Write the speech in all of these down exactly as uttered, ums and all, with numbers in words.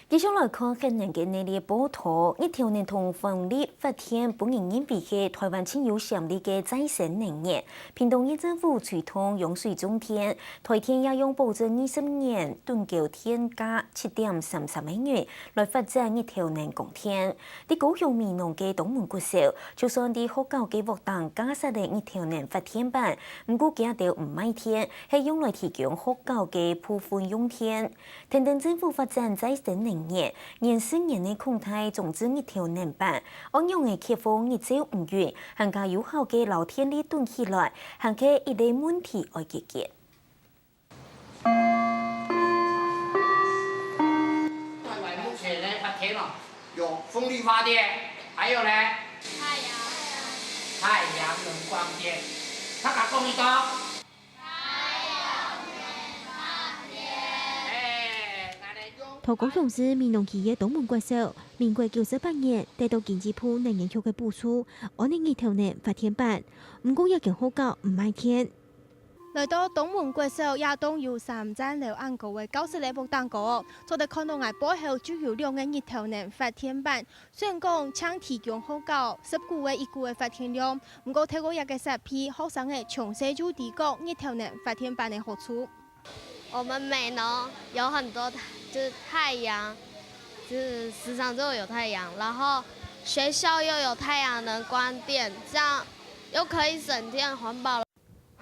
繼續來看核能个系列報導，日頭能同風力發電分人認為係臺灣盡有潛力个再生能源。屏東縣政府推動用水種電，臺電也用保證二十年躉繳電價七點三三美元來發展日頭能光電。在高雄美濃个東門國小，就算在學校个屋頂架設了日頭能發電板，毋過佢兜毋賣電，係用來提供學校个部分用電。 跈等政府發展再生能源，二十年个擴大裝置日頭能板，仰般个解放日照毋用，還較有效个摎電力囤起來，還係一個問題愛解決。台灣目前呢發電哦，有風力發電，還有呢，太陽，太陽能光電，大家講一講。 欸，𠊎來用。桃高雄市美濃區个東門國小，民國九十八年得到經濟部能源局个補助，安了日頭能發電板，毋過這間學校毋賣電。來到東門國小，這棟有三層樓恁高个教室个屋頂高，做得看到𠊎背後就有兩個日頭能發電板， 雖然講淨提供學校十股為一股个發電量，毋過透過這個設備，學生仔從細就知講日頭能發電板个好處。我們美濃有很多太，就是太陽，就是時常都有太陽，然後學校又有太陽能光電，這樣又可以省電環保。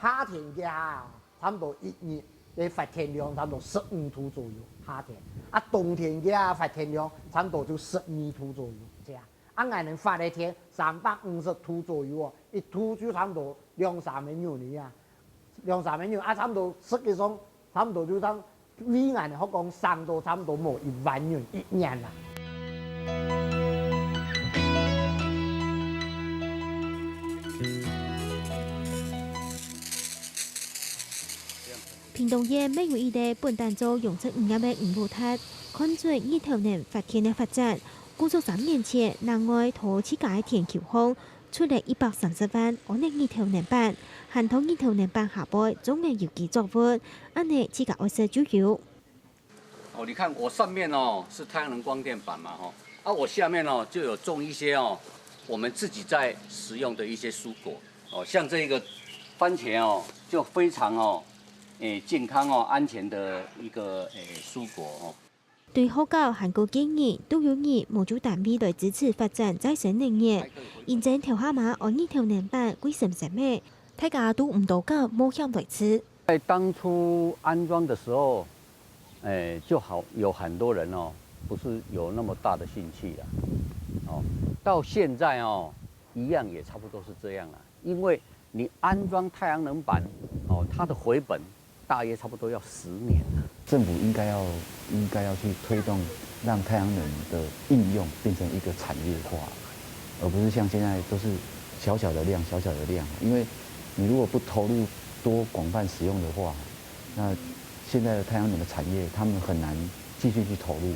夏天个啊，差毋多一日个發電量差毋多十五度左右，夏天。啊，冬天个啊，發電量差毋多就十二度左右，這樣。啊，𠊎等發个電三百五十度左右哦，一度就差毋多兩三個銀个啊，兩三個銀啊，差毋多實際上差毋多就當 為𠊎等學校省到差毋多無一萬元一年啦。屏東縣乜有一個本旦做養殖漁業个吳老太，看準日頭能發電个發展，故所三年前另外在自家个田坵項 出了一百三十萬，安了日頭能板，還在日頭能板下背種了有機作物，恁呢自家愛食就有。哦，你看我上面哦是太陽能光電板嘛，吼，啊，我下面哦就有種一些哦我們自己在食用的一些蔬果，哦，像這個番茄哦就非常哦，誒，健康哦，安全的一個誒蔬果哦。 對學校還過建議，都有人募資單位來支持發展再生能源。認真頭下嘛，安日頭能板貴sem sem仔，大家都毋多敢冒險來試。在當初安裝的時候，誒，就好，有很多人哦，不是有那麼大的興趣啦。哦，到現在哦，一樣也差不多是這樣啦。 因為你安裝太陽能板，哦，它的回本大約差不多要十年啊。政府應該要，應該要去推動，讓太陽能的應用變成一個產業化，而不是像現在都是小小的量，小小的量。因為你如果不投入多廣泛使用的話，那現在的太陽能的產業，他們很難繼續去投入。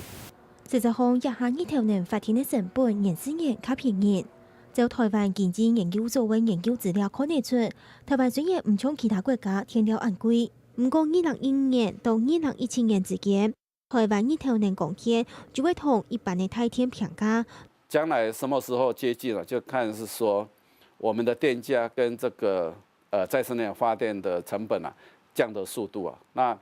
事實上，這下日頭能發電个成本，原始能較便宜。 照臺灣經濟研究所个研究資料看得出，臺灣雖然毋像其他國家電料恁貴，毋過二零一五年到二零一七年之間，臺灣日頭能光電就會同一般个大電平價。將來什麼時候接近了，就看是說我們的電價跟這個，呃，再生能源發電的成本啊，降的速度啊，那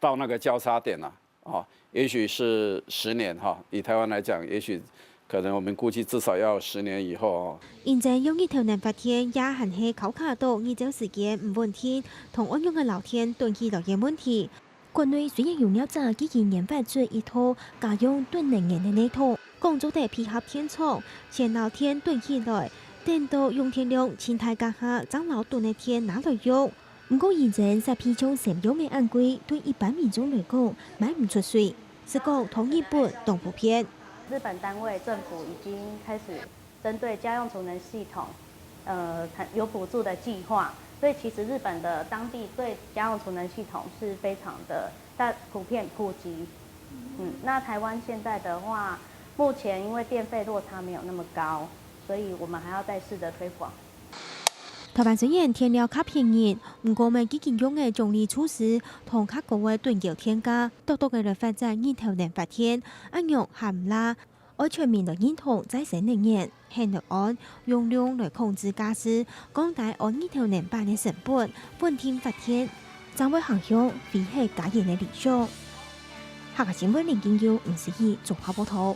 到那個交叉點啊，哦，也許是十年哈，以臺灣來講，也許可能我們估計至少要十年以後哦。認真用日頭能發電，也還係考慮到日照時間毋穩定，同仰般个摎電囤起來个問題。國內雖然有業者已經研發出一套家用囤能源个系統，講做得配合電廠，先摎電囤起來，等到用電量盡大該下，正摎囤个電拿來用。 毋過認真設備像先用个恁貴，對一般民眾來講，買毋出手，係講在日本當普遍。日本單位政府已經開始針對家用儲能系統，呃，有補助的計劃，所以其實日本的當地對家用儲能系統是非常的大，普遍普及。嗯，那臺灣現在的話，目前因為電費落差沒有那麼高，所以我們還要再試著推廣。臺灣雖然電料較便宜，毋過乜既經用个獎勵措施同較高个躉繳電價，獨獨个來發展日頭能發電，恁樣還毋罅。愛全民來認同再生能源，核能安用量來控制價數，降低安日頭能板个成本，穩定發電，正會行向非核家園个理想。客家新聞林金佑、吳思怡綜合報導。